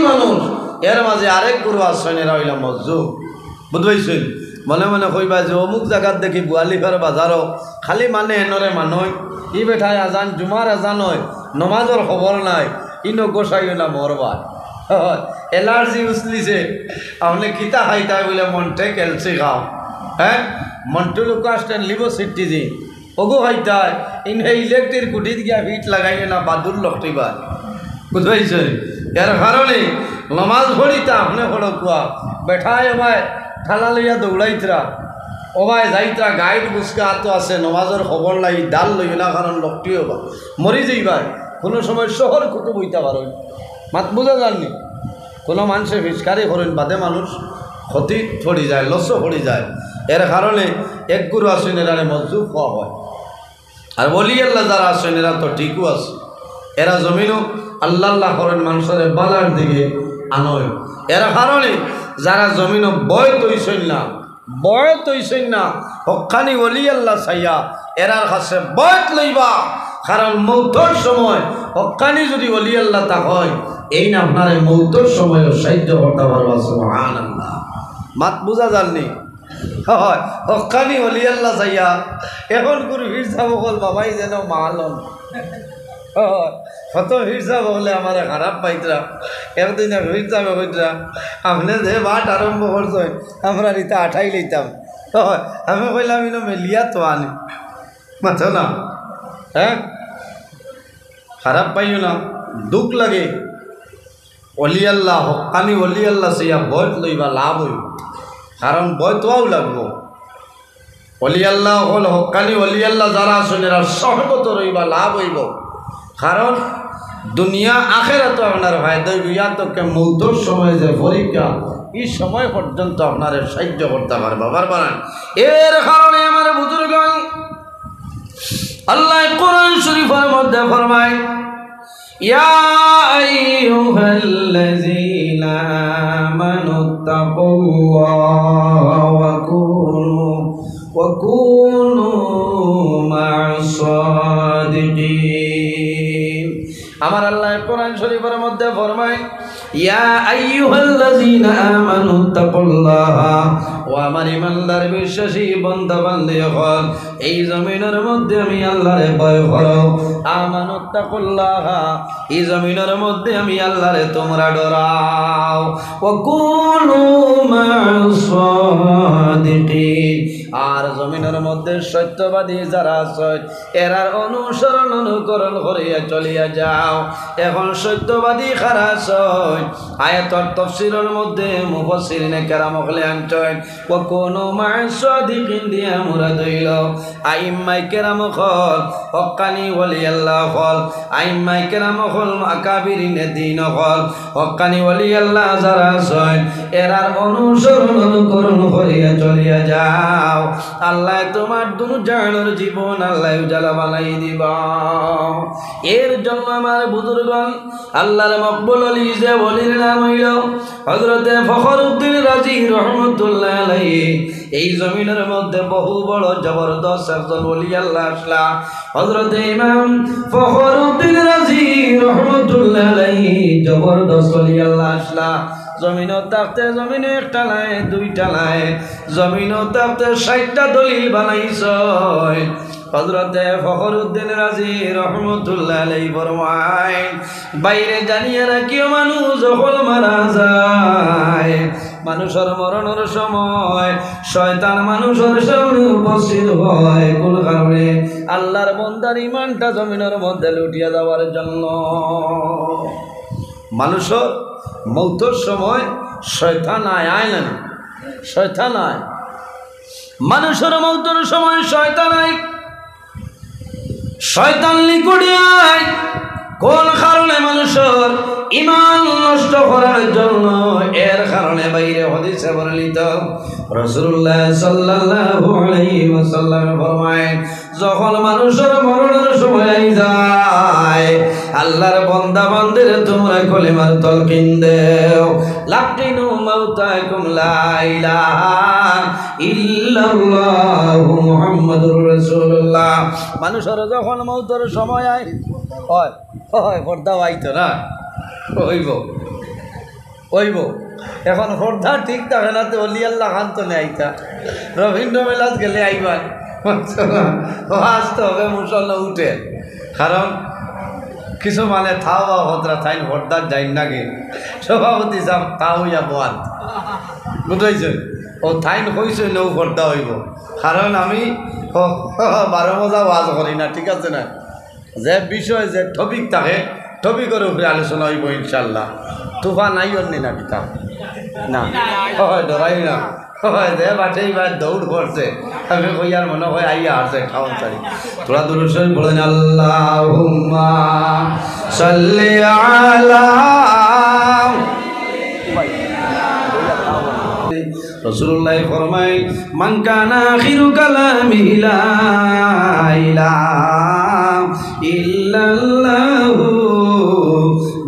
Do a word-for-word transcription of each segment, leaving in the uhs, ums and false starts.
মানুষ, এর মাঝে আরেক গুরু আছইন, এরা অইলা মজজুব। বুঝবাইছইন? মনে মনে কইবা যে অমুক জাগাত দেখি বুয়ালিফার বাজারো খালি মানে এনরে মানই, ই বেটায় আজান, জুমার আজান অয়, নমাজর খবর নাই, ইনো গোসাই অইলা মরবা। অ্যালার্জি উছলিছে, আপনে কিতা খাইতায় বুলে মন্টে ক্যালসি খাও, হ্যাঁ, মন্টু লুকাস্টেন লিবো সিটিজি, ওগো খাইতায়, ইনহে ইলেকট্রিক কুটিত গিয়া ফিট লাগাইলে না বাদুর লকটিবা। বুঝবাইছইন? এর কারণে নমাজ পড়িতা, আপনে পড়ো কুয়া। বেটায় ওবায় থালা লইয়া দৌড়াইতরা, ওবায় যাইতরা, গাইড বুসকা আতো আছে, নমাজর খবর নাই, ডাল লইও না, কারণ লকটি ওবা। মরি যাইবায়, কুনু সময় শহর কুতুব অইতা পারইন। মাত বুঝা যারনি? কুনু মানষে ফিসকারি করইন বাদে মানুষ ক্ষতি পড়ি যায়, লসও পড়ি যায়। এর কারণে এক গুরু আছইন, এরারে মজজুব কওয়া অয়। আর ওলি আল্লাহ যারা আছইন, এরা তো ঠিকউ আছে, এরা জমিনো আল্লাহ আল্লাহ করইন, মানষরে বালার দিকে আনইন। এর কারণে যারা জমিনো বয়ত অইছইন না, বয়ত অইছইন না, হক্কানি ওলি আল্লাহ চাইয়া এরার কাছে বয়ত লইবা, কারণ মৌতর সময় হক্কানি যুদি ওলি আল্লাহ থাকইন, এইন আপনারে মৌতর সময়ও সাহায্য করতা পারবা। সুবহানাল্লাহ। মাত বুঝা যারনি? অয়, হক্কানি ওলি আল্লাহ চাইয়া। অখন কুনু পীর সাব অকল বাবাই যেন মাল অন। অয়, কত পীর সাব অকলে আমারে খারাপ পাইতরা। একদিন এক পীর সাবে কইতরা, "আপনে যে বাট আরম্ভ করছইন, আমরা ইতা আঠাই লইতাম।" অয়, আমি কইলাম, "ইনো মেলিয়া তো আনি।" মাতো না, হ্যাঁ? খারাপ পাইও না, দুখ লাগে। ওলি আল্লাহ, হক্কানি ওলি আল্লাহ চাইয়া বয়ত লইবা, লাভ অইবো, কারণ বয়ত অওয়াউ লাগবো। ওলি আল্লাহ অকল, হক্কানি ওলি আল্লাহ যারা আছইন, এরার সহবত রইবা, লাভ অইবো, কারণ দুনিয়া আখেরাতো আপনার ফায়দা অইবো। ইয়া তো কে মৌতর সময় যে পরীক্ষা, ই সময় পর্যন্ত আপনারে সাহায্য করতা পারবা, পারবা না। এর কারণে আমার বুজুর্গান, আল্লাহ কোরআন শরীফর মধ্যে ফরমায়, "ইয়া আইয়ুহাল্লাযীনা আমানু তাকুল্লাহা ওয়া কুনু, ওয়া কুনু মা'আস সাদিকিন।" আমার আল্লাহ কোরআন শরীফর মধ্যে ফরমায়, "ইয়া আইয়ুহাল্লাযীনা আমানু তাকুল্লাহা।" ও আমার ইমানদার বিশ্বাসী বান্দা বান্দি অকল, এই জমিনর মধ্যে আমি আল্লাহরে ভয় করো। আমানু তাকুল্লাহা, এই জমিনর মধ্যে আমি আল্লাহরে তুমরা ডরাও। ওয়া কুনু মা'আস সাদিকিন, আর জমিনর মধ্যে সত্যবাদী যারা আছে, এরার অনুসরণ অনুকরণ করিয়া চলিয়া যাও। অখন সত্যবাদী কারা আছইন? আয়াতর তফসিরর মধ্যে মুফাসসিরিনে কেরাম অকলে আনছইন, "ওয়া কুনু মা'আস সাদিকিন" দিয়া মুরাদ অইলো আইম্মায়ে কেরাম অকল, হক্কানি ওলি আল্লাহ অকল, আইম্মায়ে কেরাম অকল, আকাবিরিনে দ্বীন অকল, হক্কানি ওলি আল্লাহ যারা আছইন, এরার অনুসরণ অনুকরণ করিয়া চলিয়া যাও। আল্লায় তুমার দুনো জাহানর জীবন আল্লায় উজালা বানাই দিবা। এর জন্য আমার বুজুর্গান, আল্লাহর মকবুল ওলি, যে ওলির নাম অইলো হযরতে ফখরুদ্দিন রাজি রহমতুল্লাহ আলাইহি। এই জমিনর মধ্যে বহু বড় জবরদস্ত একজন ওলি আল্লাহ আছলা। হযরতে ইমাম ফখরুদ্দিন রাজি রহমতুল্লাহ আলাইহি জবরদস্ত ওলি আল্লাহ আছলা। জমিনো থাকতে জমিনো একটা নায়, দুইটা নায়, জমিনো থাকতে ষাইটটা দলিল বানাইছইন। হযরতে ফখরুদ্দিন রাজি রহমতুল্লাহ আলাইহি ফরমাইন, "বাইরে জানিয়া রাখিও, মানুষ যখন মারা যায়, মানুষর মরণর সময় শয়তান মানুষর সামনে উপস্থিত হয়। কোন কারণে? আল্লাহর বন্দার ইমানটা জমিনর মধ্যে লুটিয়া যাওয়ার জন্য।" মানুষর মৌতর সময় শয়তান আয়, আয় না? শয়তান আয়। মানুষর মৌতর সময় শয়তান আয়। শয়তান লিকুড়ি আয়। কোন কারণে? মানুষর ইমান নষ্ট করার জন্য। এর কারণে বাইরে হাদিসে বর্ণিত, রাসূলুল্লাহ সাল্লাল্লাহু আলাইহি ওয়াসাল্লাম ফরমায়, যখন মানুষর মরণর সময় আই যায়, আল্লাহর বন্দা বান্দিরে তুমরা কলিমার তলকিন দেও, লাকিনু মাউতাকুম লা ইলাহা ইল্লাল্লাহু মুহাম্মাদুর রাসূলুল্লাহ। মানুষর যখন মৌতর সময় আয়, অয়, অয়, পর্দা অইতো না, অইবো। অইবো। এখন পর্দা ঠিক থাকে না, তে অলি আল্লাহ খান তো নেই আইতা। রবীন্দ্র মেলাত গেলে আইবা, ওয়াজ তো হবে, মুসল্লা উঠে। কারণ কিছু মানে থাও বা হতরা থাইন পর্দাত যাইন নাকি, সভাপতি সাহেব তাও ইয়া বয়ান, বুঝাইছে? ও থাইন কইছে নৌ পর্দা অইবো, কারণ আমি ও, বারো মজা ওয়াজ করি না, ঠিক আছে না? যে বিষয়, যে টপিক থাকে, টপিকর উপরে আলোচনা অইবো ইনশাআল্লাহ। তুফান আইয়র নি না কিতা? না, হয়, ডরাই না। হয়, যে বাটে এবার দৌড় করছে, আমি কই আর মনে হয় আইয়া আছে, খাওয়া চাই। থোড়া দূরে সরে বলেন, আল্লাহুম্মা সাল্লি আলা। রাসূলুল্লাহ ফরমায়, মান কানা আখিরু কালামিহি লা ইলাহা ইল্লাল্লাহু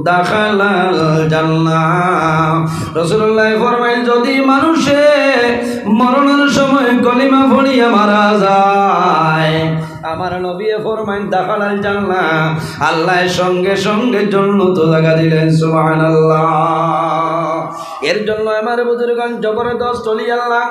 দাখালাল জান্নাহ। রাসূলুল্লাহ ফরমায়, যদি মানুষে মরণের সময় কলিমা পড়িয়া মারা যায়, আমার নবীয়ে ফরমাইন, দাখালাল জান্নাহ, আল্লাহ সঙ্গে সঙ্গে জন্নত জাগা দিলেন। সুবহানাল্লাহ। এর জন্য আমার বুজুর্গান জবরদস্ত অলি আল্লাহ,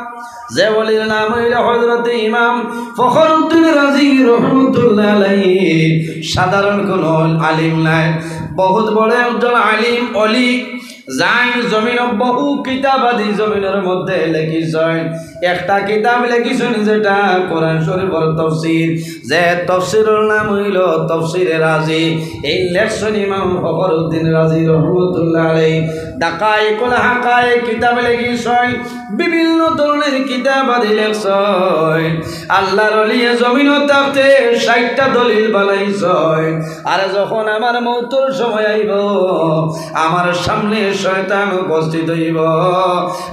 যে অলির নাম অইল হযরত ইমাম ফখরুদ্দিন রাজি রহমতুল্লাহ আলাইহি। সাধারণ কোনো আলিম নাই, বহুত বড় একজন আলিম অলি। যাইন জমিনো বহু কিতাবাদি জমিনর মধ্যে লেখিছইন। একটা কিতাব লেখিছইন যেটা কোরআন শরীফর তফসির, যে তফসিরর নাম অইল তফসিরে রাজি। এই লেখছইন ইমাম ফখরুদ্দিন রাজি রহমতুল্লাহ আলাইহি। দাকাইকুল হাকায়েক কিতাব লেখিছইন, বিভিন্ন ধরনের কিতাবাদি লেখছইন। আল্লাহর অলিয়ে জমিনো থাকতে ষাইটটা দলিল বানাইছইন। আর যখন আমার মৌতর সময় আইবো, আমার সামনে শয়তান উপস্থিত অইবো,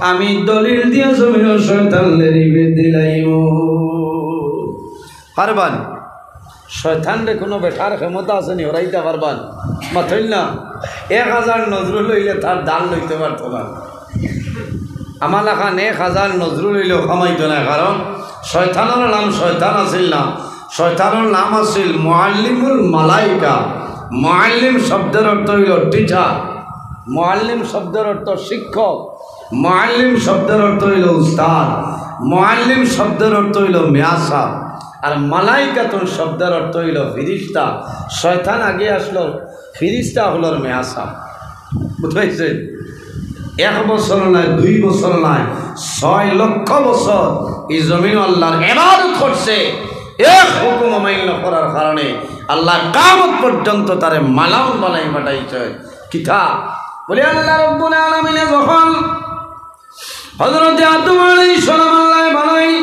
আমি দলিল দিয়া জমিনো শয়তানরে নিবে দিলাইমু। পারবা নি? শয়তানরে কোনো বেটার ক্ষমতা আছে নি, হরাইতা পারবা নি? মাতইন না, এক হাজার নজরুল অইলে তার ডাল লইতে পারতো না। আমার লাখান এক হাজার নজরুল অইলেও কামাইতো না, কারণ শয়তানর নাম শয়তান আছিল না, শয়তানর নাম আছিল মুআল্লিমুল মালাইকা। মুআল্লিম শব্দর অর্থ অইল টিচার, মুআল্লিম শব্দর অর্থ শিক্ষক, মুআল্লিম শব্দর অর্থ অইল উস্তাদ, মুআল্লিম শব্দর অর্থ অইল মেয়াসাব, আর মালাইকাতুন শব্দর অর্থ অইল ফিরিস্তা। শয়তান আগে আসলো, ফিরিস্তা অকলর মেয়াসাব। বুঝতে পারছেন? এক বছর নায়, দুই বছর নায়, ছয় লক্ষ বছর এই জমিনো আল্লাহর ইবাদত করছে। এক হুকুম অমান্য করার কারণে আল্লাহ কিয়ামত পর্যন্ত তারে মালাউন বানাই পাঠাইছে। কিতা? বলি, আল্লাহ রাব্বুল আলামিনে যখন হযরত আদম আলাইহিস সালাম আল্লাহ বানাই,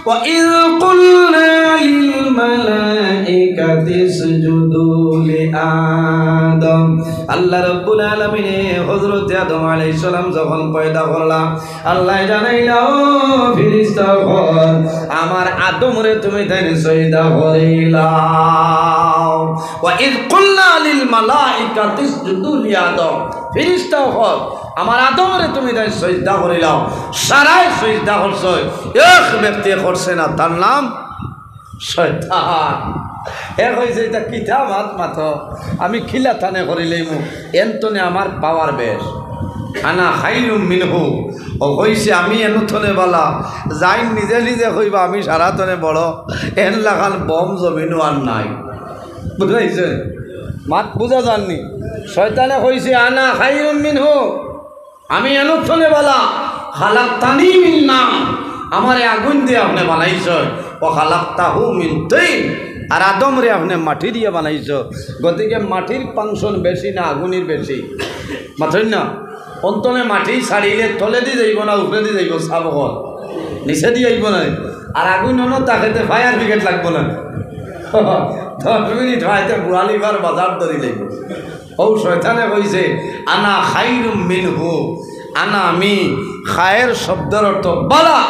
"ওয়া ইয কুলনা লিল মালাইকাতি ইসজুদু লি আদম।" আল্লাহ রাব্বুল আলামিনে হযরত আদম আলাইহিস সালাম যখন পয়দা করলা, আল্লাহ জানাইলা, "ও ফিরিস্তা অকল, আমার আদমরে তুমি তাইন সজদা করিলাও।" "ওয়া ইয কুলনা লিল মালাইকাতি ইসজুদু লি আদম।" ফিরিস্তা অকল, আমার আদমরে তুমি তাইন সজদা করিলাও। সারায় সজদা করছে, এক ব্যক্তি করছে না, তার নাম শয়তান। এ কইছে, "ইতা কিতা মাত মাতো, আমি কিলা তানে করিলাইমু, এন তনে আমার পাওয়ার বেশ।" আনা খাইরুম মিনহু, ও কইছে, "আমি এন তনে বালা।" যাইন নিজে নিজে কইবা, "আমি সারা তনে বড়, এন লাখান বম জমিনো আর নাই।" বুঝাইছে? মাত বুঝা যার নি? শয়তানে কইছে, "আনা খাইরুম মিনহু, আমি এন তনে বালা, খালাকতানি মিন নার, আমারে আগুন দিয়া আপনে বানাইছইন, ওয়া খালাকতাহু মিন তিন, আর আদমরে আপনে মাটি দিয়া বানাইছইন।" গতিকে মাটির function বেশি না আগুনর বেশি? মাতইন না, অন তনে মাটি ছাড়িলে তলেদি যাইবো না উপরেদি যাইবো? সাবকর নিচেদি আইবো না? আর আগুন অনো তাকেতে fire brigade লাগবো না? দশ মিনিট অইতে বুড়ালিবার বাজার ধরি লাগবো। ও শয়তানে কইছে, "আনা খাইরুম মিনহু, আনা আমি।" খায়ের শব্দর অর্থ বালা,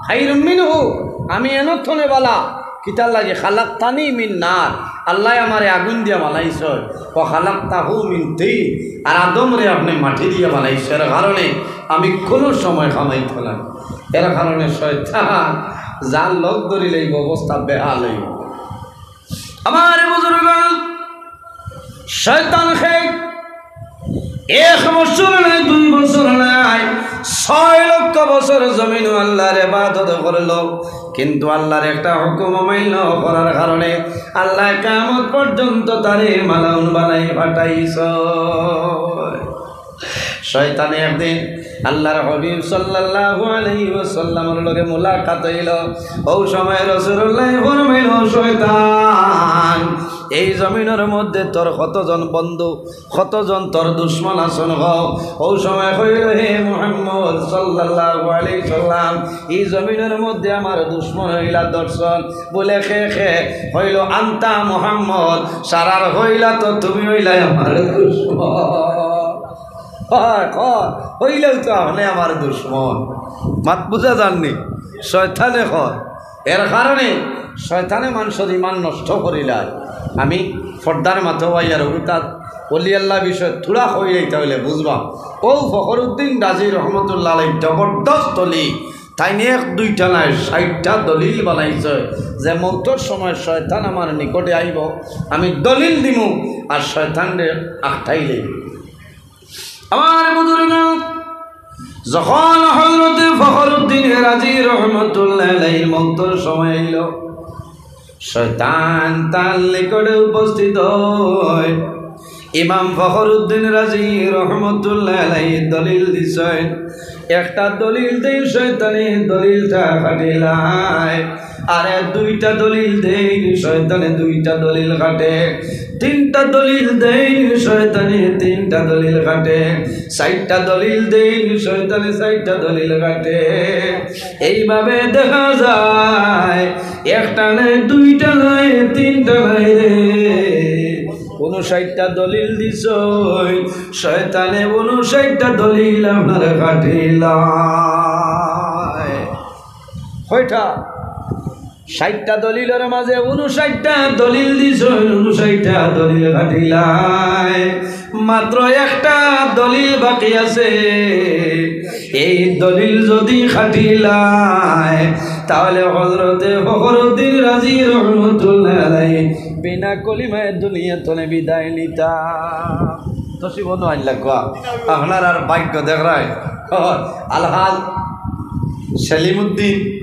খাইরুম মিনহু, আমি এন তনে বালা। কিতার লাগি? খালাকতানি মিন নার, আল্লায় আমারে আগুন দিয়া বানাইছইন। ওয়া খালাকতাহু মিন তিন, আর আদমরে আপনে মাটি দিয়া বানাইছইন, এর কারণে আমি কোনো সময় কামাইতো না। এর কারণে শয়তান যার লগ ধরিলে এই অবস্থা বেহাল অইবো। আমার বুজুর্গ, শয়তান খে এক বছর নায়, দুই বছর নাই, ছয় লক্ষ বছর জমিনো আল্লাহর ইবাদত করলো, কিন্তু আল্লাহর একটা হুকুম অমান্য করার কারণে আল্লায় কিয়ামত পর্যন্ত তারে মালাউন বানাই পাঠাইছইন। শয়তানে একদিন আল্লাহর হাবিব সাল্লাল্লাহু আলাইহি ওয়াসাল্লামর লগে মুলাকাত অইলো। অউ সময় রাসূলুল্লায় ফরমাইলা, "শয়তান, এই জমিনর মধ্যে তোর কতজন বন্ধু, কতজন তোর দুশমন আছইন ক?" অউ সময় কইলো, "হে মুহাম্মদ সাল্লাল্লাহু আলাইহি সাল্লাম, এই জমিনর মধ্যে আমার দুশমন অইলা দশজন।" বলে, "কে কে?" কইলো, "আনতা মুহাম্মদ, সারার কইলা তো তুমি অইলায় আমার দুশমন।" কয়, কয়, "অইলায় তো আপনে আমার দুশমন।" মাত বুঝা যারনি? শয়তানে কয়। এর কারণে শয়তানে মানষর ইমান নষ্ট করিলায়। আমি পর্দার মাঝে আইয়ার অগুতাত অলি আল্লাহ বিষয়ে থুড়া কইয়া দিতাম অইলে বুঝবা। অউ ফখরুদ্দিন রাজি রহমতুল্লাহ আলাইহি জবরদস্ত অলি, তাইন এক দুইটা নায়, ষাইটটা দলিল বানাইছইন যে মউতর সময় শয়তান আমার নিকটে আইবো, আমি দলিল দিমু, আর শয়তানরে আটকাইলে আমার বুজুর্গ, যখন হযরতে ফখরুদ্দিন রাজি রহমতুল্লাহি আলাইহির মউতর সময় আইলো, শয়তান তার নিকটে উপস্থিত অয়। ইমাম ফখরুদ্দিন রাজি রহমতুল্লাহি আলাইহি দলিল দিছইন, একটা দলিল দেইন শয়তানে, দলিলটা কাটিলায়। আরে দুইটা দলিল দেইন, শয়তানে দুইটা দলিল কাটে। তিনটা দলিল দেইন, শয়তানে তিনটা দলিল কাটে। চাইরটা দলিল দেইন, শয়তানে চাইরটা দলিল কাটে। এইভাবে দেখা যায়, একটা নায়, দুইটা নায়, তিনটা নায় রে, ঊনষাইটটা দলিল দিছইন, শয়তানে ঊনষাইটটা দলিল আপনার কাটিলায়। কয়টা? ষাইটটা দলিলর মাঝে ঊনষাইটটা দলিল দিছইন, ঊনষাইটটা দলিল কাটিলায়, মাত্র একটা দলিল বাকি আছে। এই দলিল যদি কাটিলায়, তাহলে হযরতে ফখরুদ্দিন রাজি রহমতুল্লাহ আলাইহি বিনা কলিমায় দুনিয়া তনে বিদায় নিতা। তসিব নু আইন লাগবা। আপনারার ভাগ্য দেখরায়। আলহাজ সেলিমউদ্দিন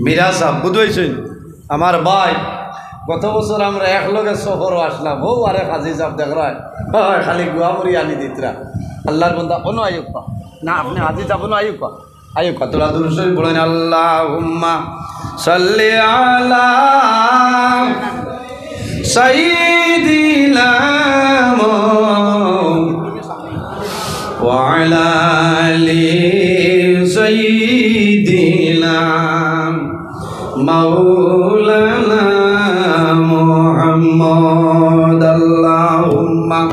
মিরা সাব, বুঝাইছইন? আমার ভাই, গত বছর আমরা একলগে সফরো আসলাম, অউ আরেক হাজি সাব দেখরায়, অয়, খালি গুয়া মুড়ি আনি দিতরা। আল্লাহর বন্দা, অনো আইউক্কা। না, আপনে হাজি সাব অনো আইউক্কা। আইউক্কা, থুড়া দুরুদ শরিফ পড়ইন, আল্লাহুম্মা সাল্লি আলা সাইয়্যিদিনা মুহাম্মাদ ওয়া আলা আলি সাইয়্যিদিনা মাওলানা মুহাম্মদ। আল্লাহুম্মা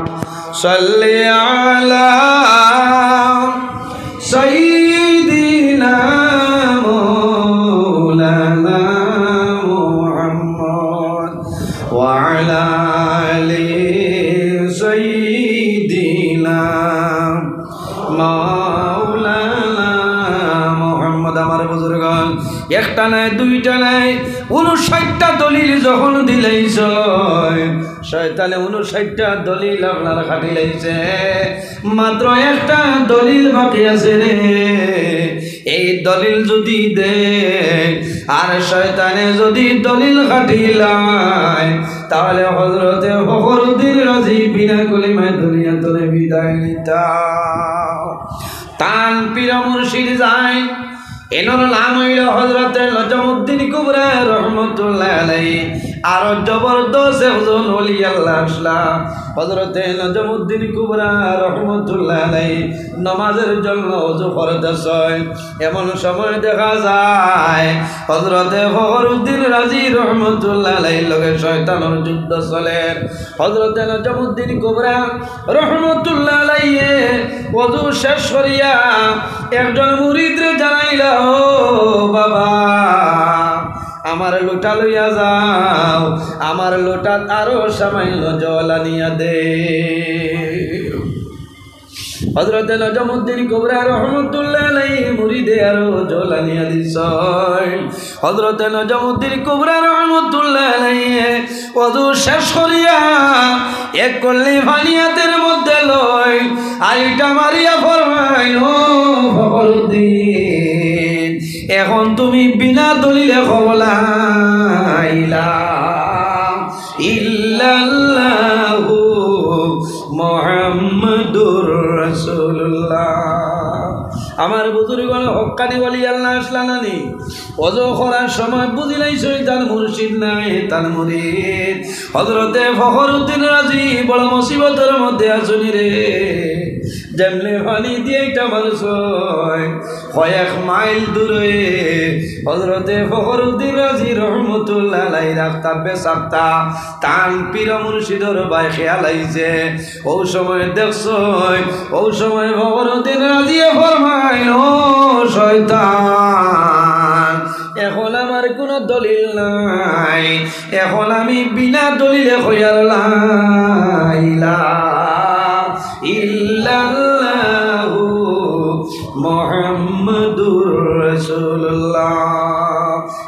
সাল্লি আলা সাইয়্যিদিনা মাওলানা মুহাম্মদ ওয়া আলা আলি সাইয়্যিদিনা মাওলানা মুহাম্মদ। আমার বুজুর্গ, একটা নায়, দুইটা নায়, ঊনষাইটটা দলিল যখন দিলাইছইন, শয়তানে ঊনষাইটটা দলিল আপনার কাটিলাইছে, মাত্র একটা দলিল বাকি আছে রে। এই দলিল যদি দেইন, আর শয়তানে যদি দলিল কাটিলায়, তাহলে হযরতে ফখরুদ্দিন রাজি বিনা কলিমায় দুনিয়া তনে বিদায় নিতা। তান পীর মুর্শিদ যাইন, এনর নাম অইলো হযরতে নজমউদ্দিন কুবরা রহমতুল্লাহ আলাইহি। আরো জবরদস্ত একজন অলি আল্লাহ আছলা, হযরতে নজমউদ্দিন কুবরা রহমতুল্লাহ আলাইহি নমাজর জন্য অজু করতেছইন। এমন সময় দেখা যায় হযরতে ফখরুদ্দিন রাজি রহমতুল্লাহ আলাইহির লগে শয়তানর যুদ্ধ চলের। হযরতে নজমউদ্দিন কুবরা রহমতুল্লাহ আলাইহি অজু শেষ করিয়া একজন মুরিদরে জানাইলা, "ও বাবা, আমার লোটা লইয়া যাও, আমার লোটাত আরো সামান্য জল আনিয়া দে।" হযরতে নজমুদ্দিন কুবরা রহমতুল্লাহ আলাইহি মুরিদে আরো জ্বলানিয়া দিছইন। হযরতে নজমুদ্দিন কুবরা রহমতুল্লাহ আলাইহি ওযু শেষ করিয়া এক কলসি পানি আতর মধ্যে লইন, আর ইটা মারিয়া ফরমাইন, "ও ফখরুদ্দিন, এখন তুমি বিনা দলিলে কও লা ইলাহা ইল্লাল্লাহু মুহাম্মাদুর রাসূলুল্লাহ।" আমার বুজুর্গ অকল হক্কানি ওলি আল্লাহ আছলা না নি? ওযু করার সময় বুঝিলাইছইন তান মুর্শিদ নায়, তান মুরিদ। হযরতে ফখরুদ্দিন রাজি বড় মুসিবতর মধ্যে আছইন রে। যেমনে পানি দিয়া ইটা মারছইন, কয়েক মাইল দূরে হযরতে ফখরুদ্দিন রাজি রহমতুল্লাহ আলাইহি রাখতা বেসাক্তা তান পীর মুর্শিদর বায় খেয়াল আইছে। অউ সময় দেখছইন, অউ সময় ফখরুদ্দিন রাজিয়ে ফরমাইন, "ও শয়তান, এখন আমার কুনু দলিল নাই, এখন আমি বিনা দলিলে কইয়ার লা ইলাহা ইল্লাল্লাহু মুহাম্মাদুর রাসূলুল্লাহ।"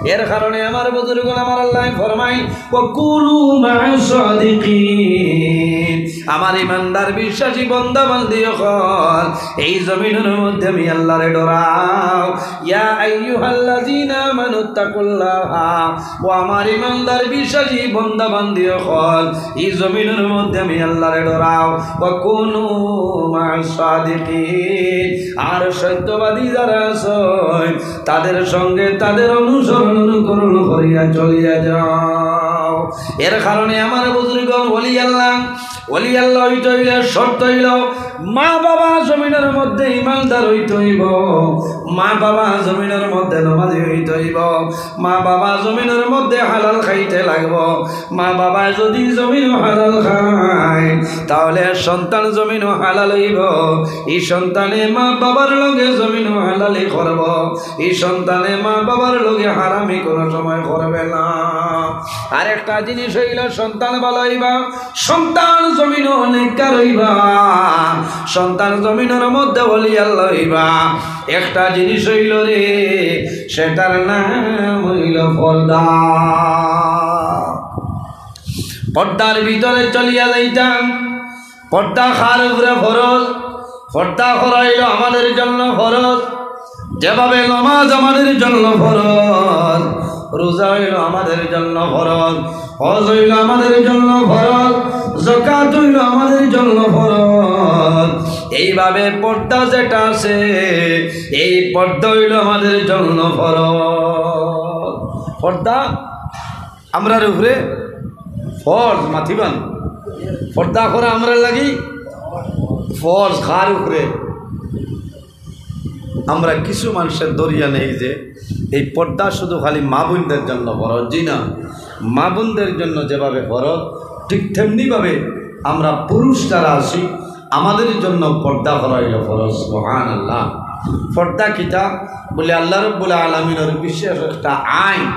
এর কারণে আমার বুজুর্গ অকল, আমার আল্লায় ফরমাইন, "ওয়া কুনু মা'আস সাদিকিন।" আমার ইমানদার বিশ্বাসী বন্দা বান্দি অকল, এই জমিনর মধ্যে আমি আল্লাহরে ডরাও। ইয়া আইয়ুহাল্লাযীনা আমানুত্তাকুল্লাহা, ও আমার ইমানদার বিশ্বাসী বন্দা বান্দি অকল, এই জমিনর মধ্যে আমি আল্লাহরে ডরাও। ওয়া কুনু মা'আস সাদিকিন, আর সত্যবাদী যারা আছইন, তাদের সঙ্গে তাদের অনুসরণ অনুকরণ করিয়া চলিয়া যাও। এর কারণে আমার বুজুর্গ অকল, ওলি আল্লাহ, ওলি আল্লাহ অইতে অইলে শর্ত অইলো মা বাবা জমিনর মধ্যে ইমানদার অইতে অইবো, মা বাবা জমিনর মধ্যে নমাজি অইতে অইবো, মা বাবা জমিনর মধ্যে হালাল খাইতে লাগবো। মা বাবায় যদি জমিনো হালাল খাইন, তাহলে সন্তান জমিনো হালাল অইবো। ই সন্তানে মা বাবার লগে জমিনো হালালি করবো। ই সন্তানে মা বাবার লগে হারামি কুনু সময় করবে না। আরেকটা জিনিস অইলো, সন্তান ভালা অইবা, সন্তান জমিনো নেককার অইবা, সন্তান জমিনর মধ্যে ওলি আল্লাহ অইবা। একটা জিনিস অইলো রে, সেটার নাম অইলো পর্দা। পর্দার ভিতরে চলিয়া যাইতাম। পর্দা কার উপরে ফরজ? পর্দা করা অইলো আমাদের জন্য ফরজ। যেভাবে নমাজ আমাদের জন্য ফরজ, রোজা অইলো আমাদের জন্য ফরজ, হজ অইলো আমাদের জন্য ফরজ, যাকাত অইলো আমাদের জন্য ফরজ। এইভাবে পর্দা যেটা আছে, এই পর্দা অইলো আমাদের জন্য ফরজ। পর্দা আমরার উপরে ফরজ, মাতিবান। পর্দা করা আমরার লাগি ফরজ। কার উপরে? আমরা কিছু মানুষে ধরিয়া নেই যে এই পর্দা শুধু খালি মা বোনদের জন্য ফরজ। জি না, মা বোনদের জন্য যেভাবে ফরজ, ঠিক তেমনিভাবে আমরা পুরুষ যারা আছি, আমাদের জন্য পর্দা করা অইলো ফরজ। সুবহানাল্লাহ। পর্দা কিতা? বলে আল্লাহ রাব্বুল আলামিনর বিশেষ একটা আইন,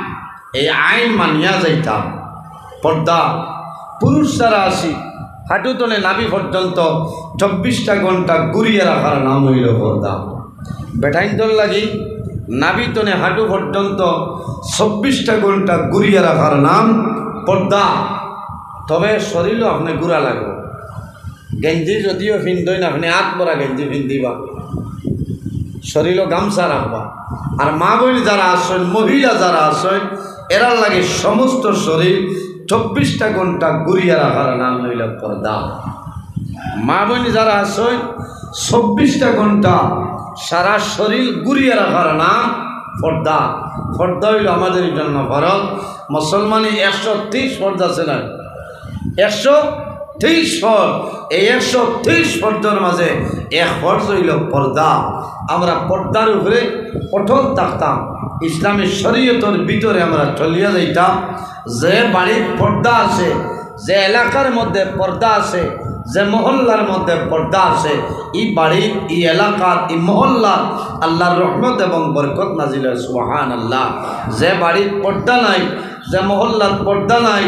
এই আইন মানিয়া যাইতাম। পর্দা, পুরুষ যারা আছি, হাঁটু তনে নাভি পর্যন্ত চব্বিশটা ঘন্টা ঘুরিয়া রাখার নাম অইলো পর্দা। বেটাইন্তর লাগি নাভি তনে হাঁটু পর্যন্ত চব্বিশটা ঘন্টা ঘুরিয়া রাখার নাম পর্দা। তবে শরীরও আপনে ঘুরা লাগবো। গেঞ্জি যদিও ফিন্দইন, আপনে আত ভরা গেঞ্জি ফিন্দিবা, শরীরও গামছা রাখবা। আর মা বোন যারা আছইন, মহিলা যারা আছইন, এরার লাগি সমস্ত শরীর চব্বিশটা ঘন্টা ঘুরিয়া রাখার নাম অইলো পর্দা। মা বোন যারা আছইন, চব্বিশটা ঘন্টা সারা শরীর ঘুরিয়া রাখার নাম পর্দা। পর্দা অইলো আমাদের জন্য ফরজ। মুসলমানি একশো তেইশ ফরজ আছে না? একশো তেইশ ফরজ। এই একশো তেইশ ফরজর মাঝে এক ফরজ অইলো পর্দা। আমরা পর্দার উপরে অটল থাকতাম, ইসলামী শরীয়তর ভিতরে আমরা চলিয়া যাইতাম। যে বাড়িত পর্দা আছে, যে এলাকার মধ্যে পর্দা আছে, যে মহল্লার মধ্যে পর্দা আছে, ই বাড়িত, ই এলাকাত, ই মহল্লাত আল্লাহর রহমত এবং বরকত নাজিল অয়। সুবহানাল্লাহ। যে বাড়িত পর্দা নাই, যে মহল্লাত পর্দা নাই,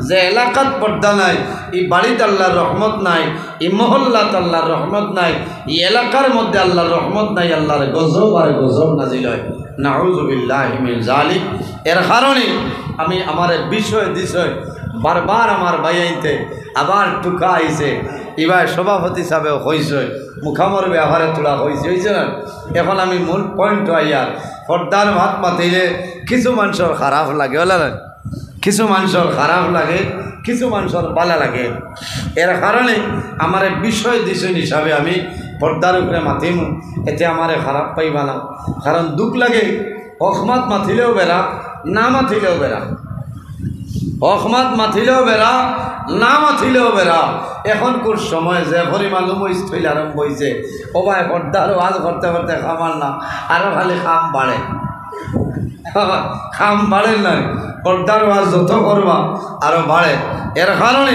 যে এলাকাত পর্দা নাই, ই বাড়িত আল্লাহর রহমত নাই, ই মহল্লাত আল্লাহর রহমত নাই, ই এলাকার মধ্যে আল্লাহর রহমত নাই, আল্লাহর গজব আর গজব নাজিল অয়। নাউজুবিল্লাহি মিন জালিক। এর কারণে আমি আমার বিষয় দিশয় বারবার আমার ভাইয়াইন্তে আবার টুকা আইছে, ইবায় সভাপতি সাহেবেও কইছে, মুকামর ব্যাপারে থুড়া কইছে, অইছে না? এখন আমি মূল পয়েন্টো আইয়ার। পর্দার মাত মাতিলে কিছু মানষর খারাপ লাগে, অলা না? কিছু মানষর খারাপ লাগে, কিছু মানষর ভালা লাগে। এর কারণে আমারে বিষয় দিশয় হিসাবে আমি পর্দার উপরে মাতিমু, এতে আমারে খারাপ পাইবা না। কারণ দুখ লাগে, হক মাত মাতিলেও বেড়া, না মাতিলেও বেড়া। হক মাত মাতিলেও বেড়া, না মাতিলেও বেড়া। এখনকুর সময় যে পরিমাণ উমইস থইলে আরম্ভ অইছে, ও ভাই, পর্দার ওয়াজ করতে করতে কামার না, আরো খালি কাম বাড়ে। কাম বাড়ে নাই, পর্দার ওয়াজ যত করবা আরো বাড়ে। এর কারণে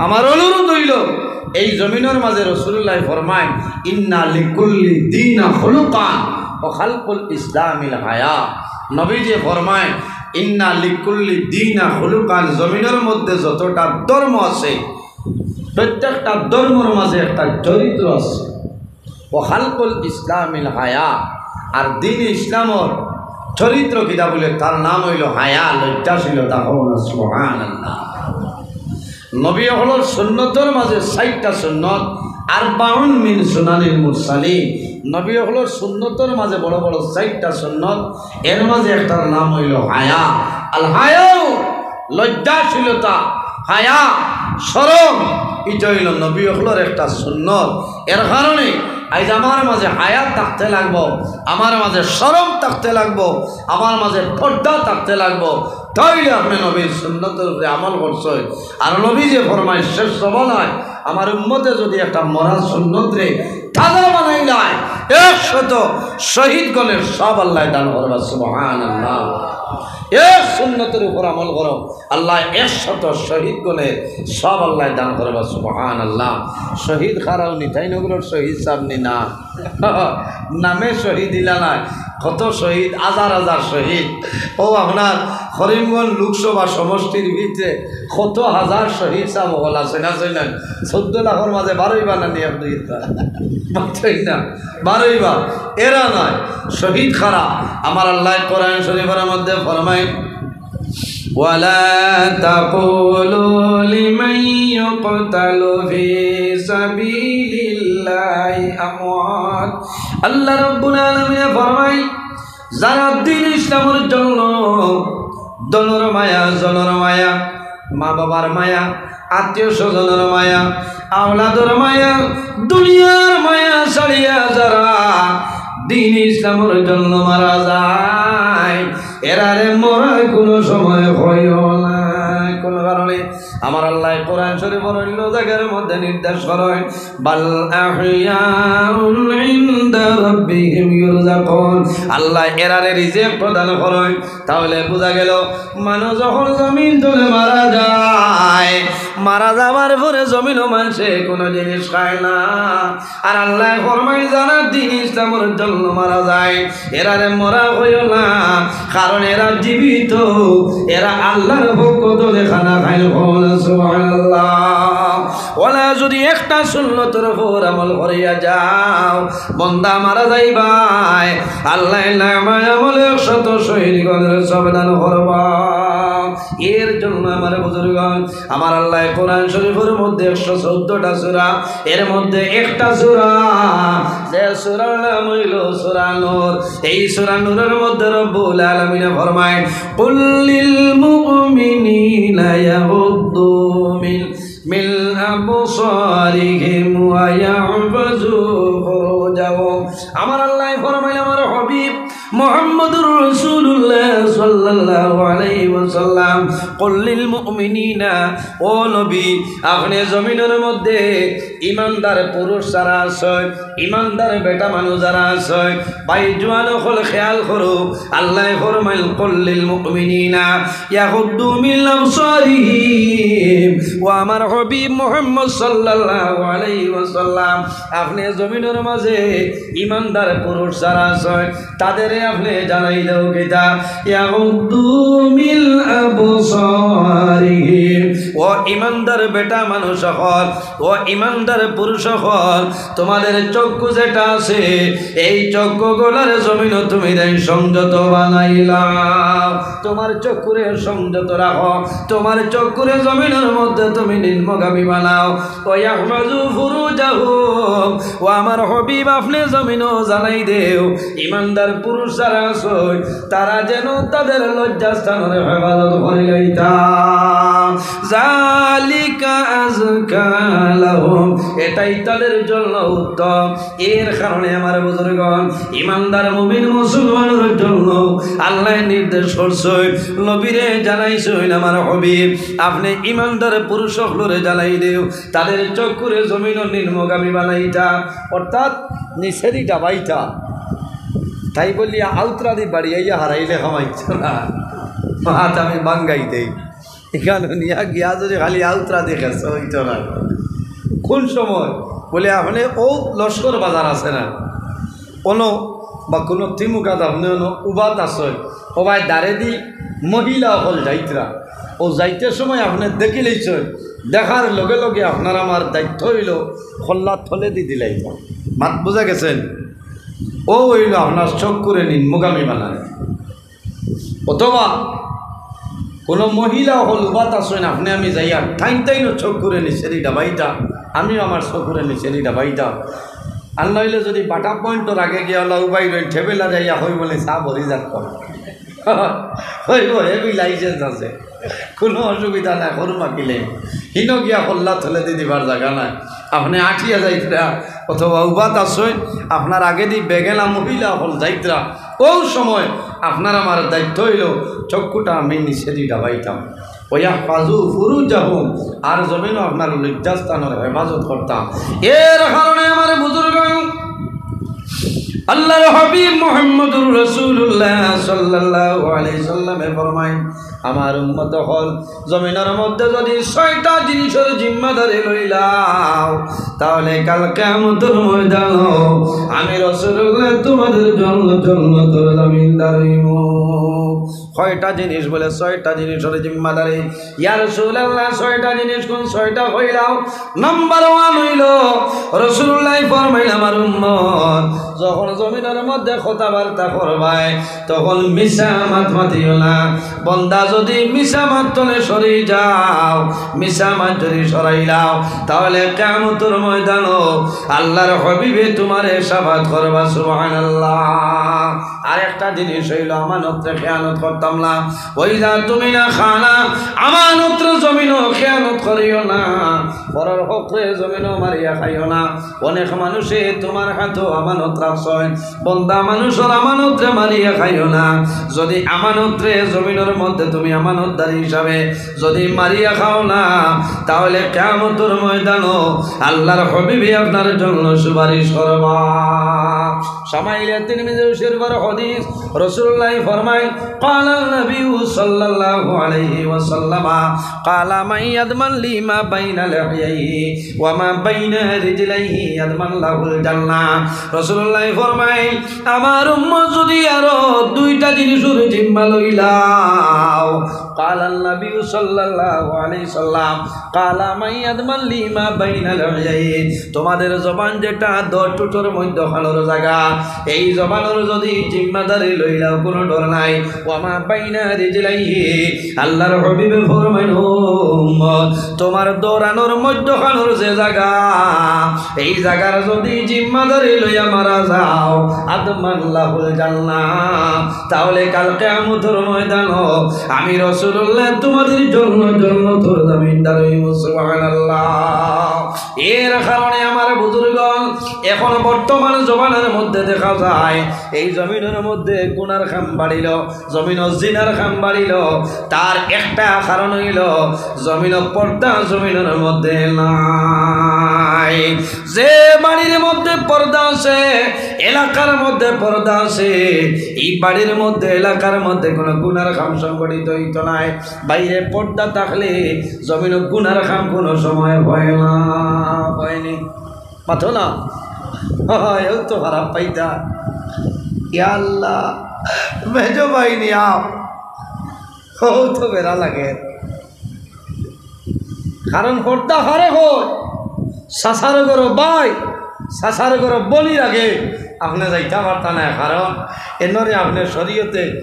আমার অনুরোধ অইলো, এই জমিনর মাঝে রাসুলুল্লায় ফরমাইন, "ইন্না লিকুল্লি দিনা খুলুকান ওয়া খালকুল ইসলামিল হায়া।" নবীজিয়ে ফরমাইন, "ইন্না লিকুল্লি দিনা খুলুকান", জমিনর মধ্যে যতটা ধর্ম আছে, প্রত্যেকটা ধর্মর মাঝে একটা চরিত্র আছে। "ওয়া খালকুল ইসলামিল হায়া", আর দ্বীন ইসলামর চরিত্র কিতা বুলে, তার নাম অইলো হায়া, লজ্জাশীলতা। কও না সুবহানাল্লাহ। নবী অকলর সুন্নতর মাঝে চাইরটা সুন্নত, আরবাউন মিন সুনানিল মুরসালিন। নবী অকলর সুন্নতর মাঝে বড় বড় চাইরটা সুন্নত, এর মাঝে একটার নাম অইলো হায়া। আল হায়াউ, লজ্জাশীলতা, হায়া, শরম, ইটা অইলো নবী অকলর একটা সুন্নত। এর কারণে আইজ আমার মাঝে হায়া থাকতে লাগবো, আমার মাঝে শরম থাকতে লাগবো, আমার মাঝে পর্দা থাকতে লাগবো, তাইলে আপনে নবীর সুন্নতর উপরে আমল করছইন। আর নবীজিয়ে ফরমাইন, শেষ জমানায় আমার উম্মতে যদি একটা মরা সুন্নতরে তাজা বানাইলায়, একশত শহীদ গণের সওয়াব আল্লায় দান করবা। সুবহানাল্লাহ। এক সুন্নতর উপর আমল করো, আল্লায় একশত শহীদ গণের সওয়াব আল্লায় দান করবা। সুবহানাল্লাহ। শহীদ কারা অইন, তাইন অগুর শহীদ সাব নি না? নামে শহীদ ইলা নায়, কত শহীদ, হাজার হাজার শহীদ। ও আপনার করিমগঞ্জ লোকসভা সমষ্টির ভিতরে কত হাজার শহীদ সাব অকল আছে না, আছে না? চৌদ্দ লাখর মাঝে বারোইবা না নি আপনে? ইতা মাতইন না, বারোইবা। এরা নায়, শহীদ কারা। আমার আল্লায় কোরআন শরীফর মধ্যে ফরমাইন, "ওয়ালা তাকুলু লিমান ইউকতালু ফি সাবিলিল্লাহি আমওয়াত।" আল্লাহ রাব্বুল আলামিনে ফরমাইন, যারা দ্বীন ইসলামর জন্য ধনর মায়া, জনর মায়া, মা বাবার মায়া, আত্মীয় স্বজনর মায়া, আওলাদর মায়া, দুনিয়ার মায়া ছাড়িয়া যারা দ্বীন ইসলামর জন্য মারা যায়, এরারে মরা কোনো সময় কইও না। কোন কারণে? আমার আল্লায় কোরআন শরীফর অইন্য জাগার মধ্যে নির্দেশ করইন, "বাল আহইয়াউন ইনদা রাব্বিহিম ইউরযাকুন।" আল্লায় এরারে রিজিক প্রদান করইন। তাহলে বুঝা গেল, মানুষ যখন জমিন তলে মারা যায়, মারা যাওয়ার পরে জমিনো মানষে কোনো জিনিস খায় না। আর আল্লায় ফরমাইন, যারা দ্বীন ইসলামর জন্য মারা যায়, এরারে মরা কইও না, কারণ এরা জীবিত, এরা আল্লাহর পক্ষ তলে খানা খাইল। কও না সুবহানাল্লাহ। অলা যদি একটা সুন্নতর উপর আমল করিয়া যাও, বন্দা মারা যাইবায়, আল্লায় নামায়ে আমলে একশত শহীদ গণের সওয়াব দান করবা। এর জন্য আমার বুজুর্গগণ, আমার আল্লায় কোরআন শরীফর মধ্যে একশো চৌদ্দটা সূরা, এর মধ্যে একটা সূরা, যে সূরার নাম অইলো সূরা নূর। এই সূরা নূরর মধ্যে রব্বুল আলামিনে ফরমাইন, "কুল লিল মুমিনিনা ইয়াগুদ্দু মিন, মিন আবসারিহিম ওয়া ইয়াহফাজু ফুরুজাহুম।" আমার আল্লায় ফরমাইল, আমার হাবিব মুহাম্মদুর রাসূলুল্লাহ সাল্লাল্লাহু আলাইহি ওয়াসাল্লাম, "কুল লিল মুমিনিনা", ও নবী, আপনে জমিনর মধ্যে ইমানদার পুরুষ যারা আছে, ইমানদার বেটা মানুষ যারা আছে, ভাই জোয়ান অকল খেয়াল করো, আল্লায় ফরমাইল, "কুল লিল মুমিনিনা ইয়াগুদ্দু মিন আবসারিহিম।" ও আমার হাবিব মুহাম্মদ সাল্লাল্লাহু আলাইহি ওয়াসাল্লাম, আপনে জমিনর মাঝে ইমানদার পুরুষ যারা আছে, তাদেরে আপনে জানাই দেও কিতা, ইয়াগুদ্দু মিন আবসারিহিম। ও ইমানদার বেটা মানুষ অকল, ও ইমানদার পুরুষ অকল, তোমাদের চক্ষু যেটা আছে, এই চক্ষুগুলারে জমিনো তুমি দেন সংযত বানাইলাও। তোমার চক্ষুরে সংযত রাখো, তোমার চক্ষুরে জমিনর মধ্যে তুমি নিম্নগামী বানাও। ওয়া ইয়াহফাজু ফুরুজাহুম, ও আমার হাবিব, আপনে জমিনো জানাই দেও, ইমানদার পুরুষ যারা আছে, তারা যেন তাদের লজ্জাস্থানর হেফাজত করি লইতা। যালিকা আযকা লাহুম, এটাই তাদের জন্য উত্তম। এর কারণে আমার বুজুর্গণ, ইমানদার মুমিন মুসলমানের জন্য আল্লায় নির্দেশ করছইন, নবীরে জানাইছইন, আমার হাবিব, আপনে ইমানদার পুরুষ অকলরে জানাই দেও, তাদের চক্ষুরে জমিনো নিম্নগামী বানাইতা, অর্থাৎ নিচেদি ডাবাইতা। তাই বলিয়া আউতরাদি বাড়িয়াইয়া হারাইলে কামাইতো না, মাত আমি বাঙ্গাই দেই। ইখান নিয়া গিয়া যদি খালি আউতরাদি খেছে, অইতো না। কোন সময়? বলে, আপনে ও লস্কর বাজার আছে না, অনো বা কোনো তিমুকাত আপনে অনো উবাত আছে, ওবায় দারেদি মহিলা অকল যাইতরা, ও যাইতে সময় আপনে দেখিলাইছইন, দেখার লগে লগে আপনার আমার দায়িত্ব অইলো কল্লা তলেদি দিলাইতা। মাত বুজা গেছেনি? ও অইলো আপনার চক্ষুরে নিম্নগামী বানানি। অথবা কোনো মহিলা অকল উবাত আছইন, আপনে আমি যাইয়া টাইন টাইন চক্ষুরে নিচেদি ডাবাইতা, আমিও আমার চক্ষুরে নিচেদি ডাবাইতা। আর নাইলে যদি বাটা পয়েন্টর আগে গিয়া অলা উবাই রইন, ঠেবেলা যাইয়া হই বলে চা ভরি যাক। হইব, হেভি লাইসেন্স আছে, কোনো অসুবিধা নাই। সরু মাকিলে হিনো গিয়া কল্লা তলেদি দিবার জাগা নাই। আপনে আটিয়া যাইতরা অথবা উবাত আছইন, আপনার আগেদি বেগেলা মহিলা অকল যাইতরা, ও সময় আপনার আমার দায়িত্ব অইলো চক্ষুটা আমি নিচেদি ডাবাইতাম। ওয়া ইয়াহফাজু ফুরুজাহুম, আর জমিনো আপনার লজ্জাস্থানর হেফাজত করতাম। এর কারণে আমার বুজুর্গ, আল্লাহর হাবিব মুহাম্মদুর রাসূলুল্লাহ সাল্লাল্লাহু আলাইহি সাল্লামে ফরমাইন, আমার উম্মত অকল, জমিনর মধ্যে যদি ছয়টা জিনিসর জিম্মাদারি লইলাও, তাহলে কাল কিয়ামতর ময়দানো আমি রাসূলুল্লাহ তোমাদের জন্য জান্নাতর জামিনদার অইমু। কয়টা জিনিস? বলে, ছয়টা জিনিসর জিম্মাদারি। ইয়া রাসূলুল্লাহ, ছয়টা জিনিস কোন ছয়টা কইলাও? নাম্বার ওয়ান অইলো, রাসূলুল্লাহ ফরমাইন, আমার উম্মত যখন জমিনর মধ্যে কথাবার্তা করবায়, তখন মিছা মাত মাতিও না। বন্দা যদি মিছা মাত তনে সরি যাও, মিছা মাত যদি সরাইলাও, তাহলে কিয়ামতর ময়দানো আল্লাহর হাবিবে তোমারে শাফাআত করবা। সুবহানাল্লাহ। আরেকটা জিনিস অইলো, আমানতরে খেয়ানত করতাম না। ওয়া ইযা তুমিনা খানা, আমানতরে জমিনো খেয়ানত করিও না, পরর হকরে জমিনো মারিয়া খাইও না। অনেক মানুষে তোমার হাতো আমানত রাখছইন, বন্দা মানুষর আমানতরে মারিয়া খাইও না। যদি আমানতরে জমিনর মধ্যে তুমি আমানতদারি হিসাবে যদি মারিয়া খাও না, তাহলে কিয়ামতর ময়দানো আল্লাহর হাবিবে আপনার জন্য সুপারিশ করবা। শামাইলে তিরমিজি শরীফর হাদিস, রাসূলুল্লাহ ফরমাইন, قال النبي صلى الله عليه وسلم، قال من يضمن لي ما بين لحييه وما بين رجليه يضمن له الجنة। রাসূলুল্লাহ ফরমাইন, আমার উম্মত যদি আরো দুইটা জিনিসর জিম্মা লইলাও, قال النبي صلى الله عليه وسلم، قال من يضمن لي ما بين لحييه، তোমাদের জবান যেটা দুই ঠুটর মধ্যখানর জাগা, এই জবানর যদি জিম্মাদারি লইলাও, কোনো ডর নাই। وما بين رجليه، আল্লাহর হাবিবে ফরমাইন, ও উম্মত, তোমার দৌড়ানোর মধ্যখানর যে জাগা, এই জাগার যদি জিম্মাদারি লইয়া মারা যাও, أضمن له الجنة, তাহলে কাল কিয়ামতর ময়দানো আমি রাসূল রাসূলুল্লাহ, তোমাদের জন্য জন্নতর জমিনদার হইব। সুবহানাল্লাহ। এর কারণে আমার বুজুর্গ, এখন বর্তমান জমানার মধ্যে দেখা যায় এই জমিনের মধ্যে গুনার কাম বাড়িল, জমিন জিনার কাম বাড়িল। তার একটা কারণ হইল জমিন পর্দা জমিনের মধ্যে নাই। যে বাড়ির মধ্যে পর্দা আছে, এলাকার মধ্যে পর্দা আছে, এই বাড়ির মধ্যে, এলাকার মধ্যে কোনো গুনার কাম সংগঠিত হইতো নাই। বাইরে পর্দা থাকলে জমিন গুনার কাম কোনো সময় হয় না, হয়নি। মাতো না, হয় তো খারাপ পাইতা। ইয়া আল্লাহ, মেজো ভাই নিয়া, ও তো বেড়া লাগে। কারণ পর্দা কারে কয়? চাচার ঘরো ভাই, চাচার ঘরো বইনর আগে আপনে যাইতা পারতা না, কারণ এনরে আপনে শরীয়তে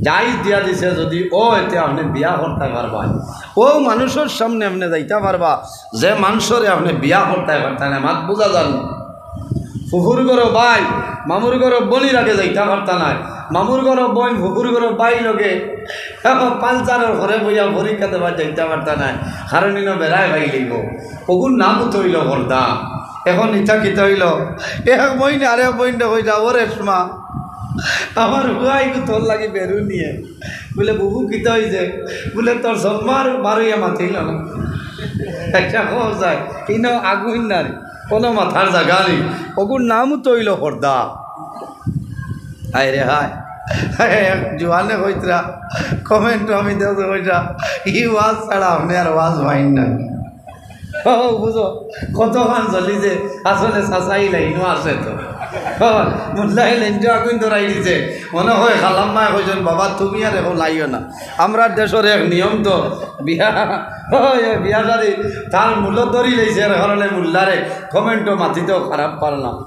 জায়েজ দিয়া দিছে, যদি ও এতে আপনে বিয়া করতা পারবা, ও মানুষর সামনে আপনে যাইতা পারবা, যে মানুষরে আপনে বিয়া করতা পারতা না। মাত বুঝা যার নি? ফুফুর ঘরো ভাই, মামুর ঘরো বইনর আগে যাইতা পারতা নায়, মামুর ঘরো বইন, ফুফুর ঘরো ভাই লগে, এখন পালচারর ঘরে বইয়া পরীক্ষা দেবার যাইতা পারতা নায়, কারণ ইনো বেড়ায় ভাই লইব। ওগুর নাম তো হইল পর্দা। এখন ইটা কিতা হইল? এক বইন আরেক বইনরে কইতা, "ও রেশমা, আমার হুয়াই গো তোর লাগি বেরু নিয়ে।" বলে, "বুবু, কিতা হইছে?" বলে, "তোর সলমার বারইয়া মাতিল না।" একটা খবর যায়, ইনো আগুন নারী, কোনো মাথার জাগা নেই। ওগুর নামও তো হইল পর্দা। হায় রে হায়। এক জুয়ানে কইতরা, comment আমি দেখতে কইতরা, "ই ওয়াজ ছাড়া আপনে আর ওয়াজ পাইন না।" ও, বুঝো, কতখান জ্বলি যে আসলে চাচাই লাইনও আছে তো। ও, মুল্লায় লাইনটা আগুন ধরাই দিছে। মনে হয় খালাম্মায় কইছেন, "বাবা, তুমি আর এখন লাইও না।" আমরা দেশের এক নিয়ম তো, বিয়া, ওই বিয়া শাদী তার মূল ধরি লইছে, এর কারণে মুল্লারে comment-ও মাতিতেও খারাপ পার না।